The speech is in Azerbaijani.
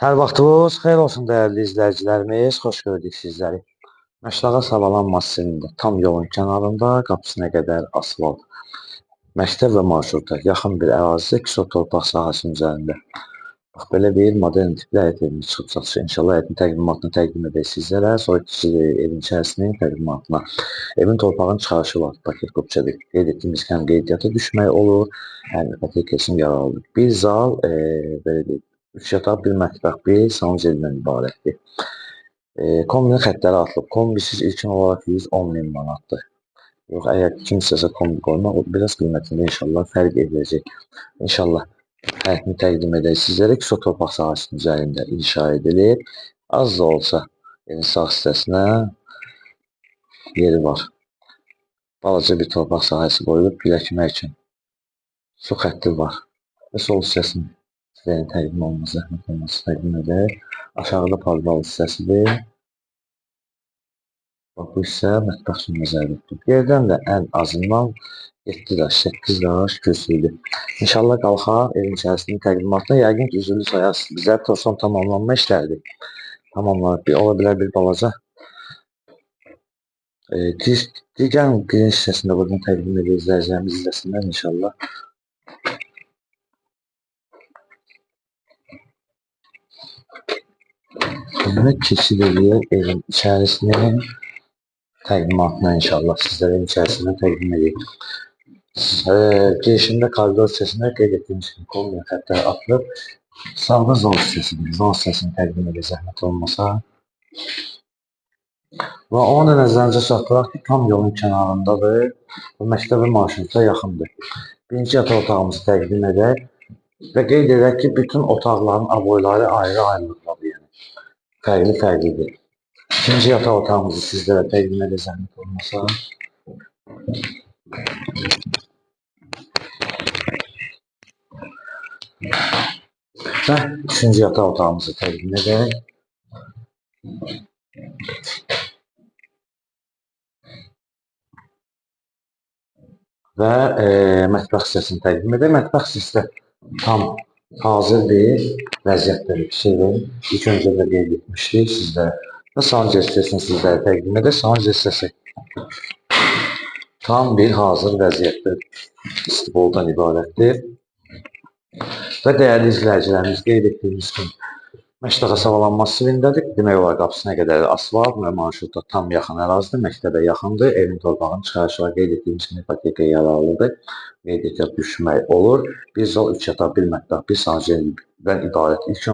Hər vaxtınız xeyir olsun dəyərli izləyicilərimiz, xoş gördük sizləri. Məşlağa Savalan massivində, tam yolun kənarında, qapısına qədər asfalt. Məktəb və marşruta yaxın bir ərazidə, 2 torpaq sahəsinin üzərində. Bax, belə bir modern tipli həyət evimiz çıxıb satışa. İnşallah həyətin təqdimatını təqdim edək sizlərə. Sonra keçirik evin içərisinin təqdimatına. Evin torpağın çıxarışı var, paket qopçadır. Qeyd etdiyimiz kimi qeydiyyata düşmək olur, həm ipoteka üçün yararlıdır. Bir zal, belə deyək, 3 yataq, bir mətbəx, bir sanuzeldən ibarətdir. Kombinin xəttləri atılıb. Kombisiz ilkin olaraq 110 min manatdır. Yox, əgər kimsəsə kombi qoymaq, biraz qiymətində inşallah fərq ediləcək. İnşallah həyətini təqdim edək sizlərə. 2 torpaq sahəsinin üzərində inşa edilib. Az da olsa evin sağ hissəsinə yeri var. Balaca bir torpaq sahəsi qoyulub güləkmək üçün. Su xətti var. Və sol hissəsini sizlərin təqdim olunmaz, zəhmət olmaz təqdim edək. Aşağıda padval hissəsidir. Bax, bu hissə mətbəx üçün nəzərdə tutulub. Yerdən də ən azından 7 daş, 8 daş kürsüdür. İnşallah qalxaq evin içərisinin təqdimatına. Yəqin ki, üzürlü sayarsınız. Bizlər son tamamlanma işləridir. Tamamlanıb, ola bilər bir balaca. Digər giriş hissəsində buradan təqdim edək izləyicilərimiz izləsinlər inşallah. Demək, keçid eləyək evin içərisinin təqdimatına inşallah. Sizlərə evin içərisini təqdim edək. Girişində koridor hissəsində qeyd etdiyimiz kimi kombi xəttləri atılıb. Sağda zol hissəsidir. Zol hissəsini təqdim edək zəhmət olmasa. Və onu da nəzərinizə çatdıraq ki, tam yolun kənarındadır. Bu məktəbə marşruta yaxındır. Birinci yataq otağımızı təqdim edək. Və qeyd edək ki, bütün otaqların aboyları ayrı-ayrılıqdadır. Yəni. Fərqli-fərqlidir. İkinci yataq otağımızı sizlərə təqdim edək zəhmət olmasa. Və üçüncü yataq otağımızı təqdim edək. Və mətbəx hissəsini təqdim edək. Mətbəx hissəsi də tam hazır bir vəziyyətdə bir şeydir. İlk öncə də qeyd etmişdik sizlərə. Və sanuzel hissəsini sizlərə təqdim edək. Sanuzel hissəsi tam bir hazır vəziyyətdə istiboldan ibarətdir. Və dəyərli izləyicilərimiz, qeyd etdiyimiz kimi Məşlağa Savalan massivindədir. Demək olar qapısına qədər asfalt və marşrutda tam yaxın ərazidir, məktəbə yaxındır. Evin torpağının çıxarışı var, qeyd etdiyimiz kimi ipotekaya yararlıdır. Qeydiyyata düşmək olur. Bir zal, 3 yataq, bir mətbəx, bir sanuzeldən ibarət. İlk